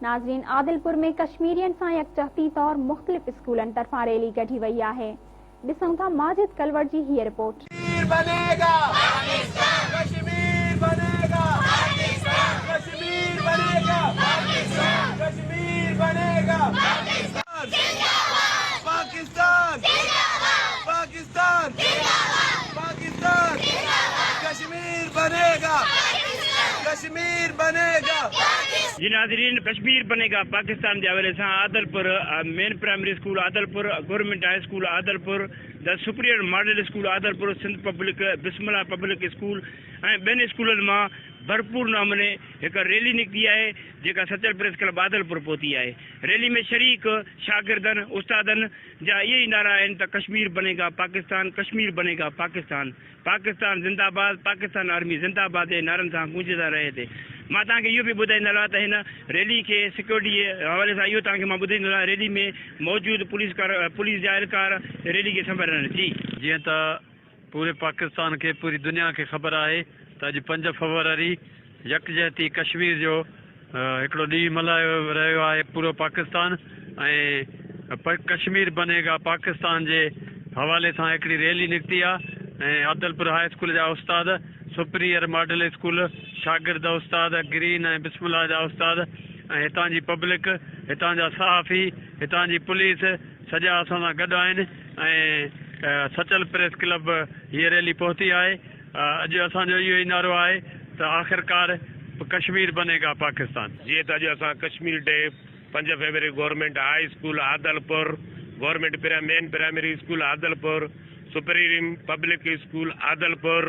ناظرين عادلپور ۾ ڪشميرين سان يڪجهتي طور مختلف اسڪولن طرفان ريلي ڪڍي وئي آهي. ڏسون ٿا ماجد ڪلوڙ جي هيء رپورٽ. ڪشمير بنيگا پاڪستان ڪشمير بنيگا پاڪستان ڪشمير بنيگا پاڪستان ڪشمير بنيگا پاڪستان زنده باد پاڪستان زنده باد پاڪستان زنده باد پاڪستان زنده باد ڪشمير بنيگا پاڪستان ڪشمير بنيگا پاڪستان. جي ناظرين ڪشمير بنيگا پاڪستان جي حوالي سان Adilpur main primary school Adilpur government high school Adilpur the superior model school Adilpur Sindh public Bismillah public school ۽ ٻين اسڪولن مان ڀرپور نموني هڪ ريلي نڪتي آهي جيڪا سچل پريس ڪلب عادلپور پهتي آهي ريلي ۾ شريڪ شاگردن استادن جا اهي ئي نعرا آهن ته ڪشمير بنيگا پاڪستان ڪشمير بنيگا پاڪستان پاڪستان زنده آباد پاڪستان آرمي زنده آباد جي نعرن سان گونجندا رهي ٿي مان توهان کي اهو به ٻڌائيندو هلان ته هن ريلي کي سيڪيورٽي جي حوالي سان اهو توهان کي مان ٻڌائيندو هلان ريلي ۾ موجود پوليس ڪار پوليس جا اهلڪار ريلي کي سنڀالي رهن جي. جيئن ته پوري پاڪستان کي پوري دنيا کي خبر آهي ته اڄ پنج فبروري يڪجهتي ڪشمير جو هڪڙو ڏينهن ملهايو رهيو آهي پورو پاڪستان ۽ ڪشمير بني گا پاڪستان جي حوالي سان هڪڙي ريلي نڪتي آهي ۽ عادلپور هاء اسڪول جا استاد سپريئر ماڊل اسڪول شاگرد استاد گرين ۽ بسم الله جا استاد ۽ هتان جي پبلڪ هتان جا صحافي هتان جي پوليس سڄا اسان سان گڏ آهن ۽ سچل پريس ڪلب هيء ريلي پهتي آهي اڄ اسان جو اهو ئي نعرو آهي ته آخرڪار ڪشمير بني گا پاڪستان. جيئن ته اڄ اسان ڪشمير ڊي پنج February government high school Adilpur, government main primary school Adilpur, supreme public school Adilpur,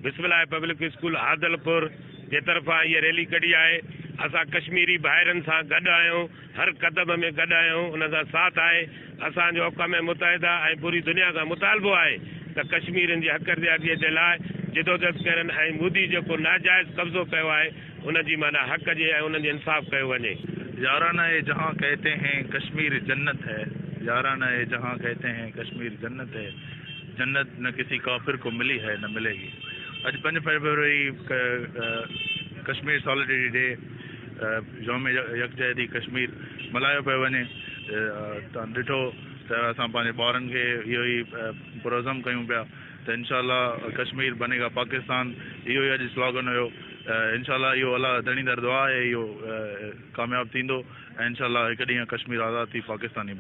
Bismillah public school Adilpur جي طرفان هيء ريلي ڪڍي آهي. اسان ڪشميري ڀائرن سان گڏ آهيون، هر قدم ۾ گڏ آهيون، انهن سان ساٿ آهي. اسان جو اقوام متحده ۽ پوري دنيا کان مطالبو آهي ته ڪشميرين جي حق اختياريء جي لاء جدوجھد ڪرن ۽ مودي جيڪو ناجائز قبضو ڪيو آهي ان جي معنيٰ حق جي ۽ انهن جي انصاف ڪيو وڃي. يارانه اي جهان ڪهتي هين ڪشمير جنت هي يارانه اي جهان ڪهتي هين ڪشمير جنت هي جنت نه ڪسي ڪافر ڪو ملي هي نه ملي گي اڄ پنج فيبروري ڪشمير ساليڊرٽي ڊي يوم يڪجهتي ڪشمير ملهايو پيو وڃي تان ڏٺو ته اسان پنهنجي ٻارن کي اهو ئي پرعزم ڪيون پيا ته انشاء الله ڪشمير بني گا پاڪستان اهو ئي اڄ سلوگن هيو انشاء الله اهو الله ڌڻي در دعا آهي اهو ڪامياب ٿيندو ۽ انشاء الله هڪ ڏينهن ڪشمير آزاد ٿي پاڪستاني.